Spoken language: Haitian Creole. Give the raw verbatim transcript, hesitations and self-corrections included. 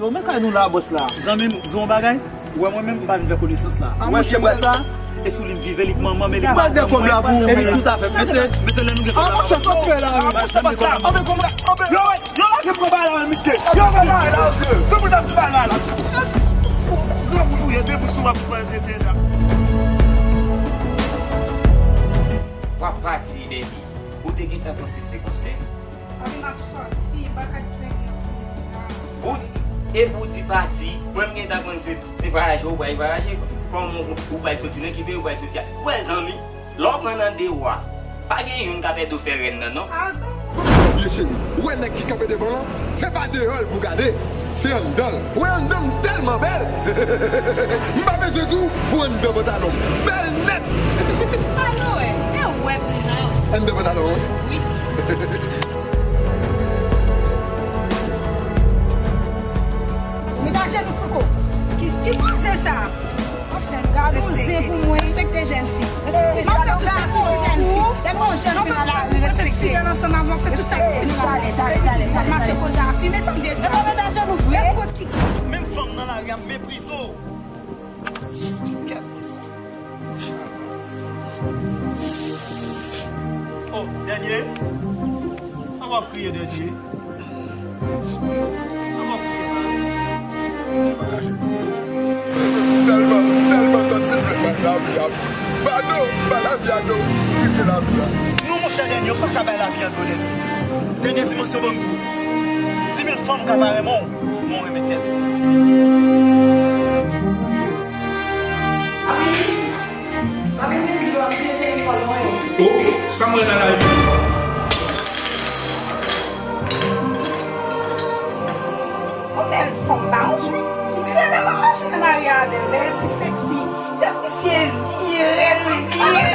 Yo, men kay nou la, bòs la. Zanmi m, di yon bagay. Ou wè mwen menm, m pa vin fè konesans la. Ou wè vye bwè sa, e sou li m viv, e li k manman m, e li k madanm mwen, e li tout afè m. Mesye, mesye, lè nou gen fòm la, pa janm gen fòm la. Yo, yo, yo, gen fòm la, mesye. Yo, fè bagay la, mesye. Tout moun ap fè bagay la. Granmoun ou ye, depi sou ap pran tete la. W ap pati, baby. Ou te gentan panse l te konsa? Papi, m ap sòti, m pa ka di senk mil pou mwen la. Ou, epi w di pati, mwen m gentan konn se, se vwayaje ou pral vwayaje. Kòman ou, ou pral soti, nan ki peyi ou pral soti a? Ou wè zanmi, lè w pran nan de wa, pa gen youn k ap ede w fè rèn nan, non. Byen cheri, ou wè nèg ki kanpe devan w lan, se pa deyò l pou gade, se anndan l. Ou wè anndan m tèlman bèl. M pa bezwen di w pou anndan pantalon m bèl nèt. Alo, e, e wè m nan. Anndan pantalon an? Wi. Met ajenou, Fouco. Ki, ki koze sa? Galouze pou mwen. Respekte jèn fi. Respekte jèn fi. Lè nou wè yon jèn fi nan lari, respekte. Respekte nou. Talè, talè, talè, talè. Mache koze a, fimen sa m vle di. Epa met ajenou vre. Nenpòt ki. Menm fanm nan lari ap meprize w. Kèt. Oh, dènye. An w ap kriye, dènye. An w ap kriye, baz. Tèlman, tèlman santi m vle bay lavi a. Ba do, ba lavi a do. Kriye lavi a. Non, monchè, dènye, yo pa ka bay lavi a do, dènye. Dènye dimansyon ban m di w. Di mil fanm ka pa renmen w, men w renmen tèt ou. Papi, men li ap gen telefòn mwen. Oh, sa m wè nan la ri. Yon bèl fanm ba yon jou. Misye lè m ap mache nan la ri a, bèl, bèl ti seksi. Tèt misye vire, l vire.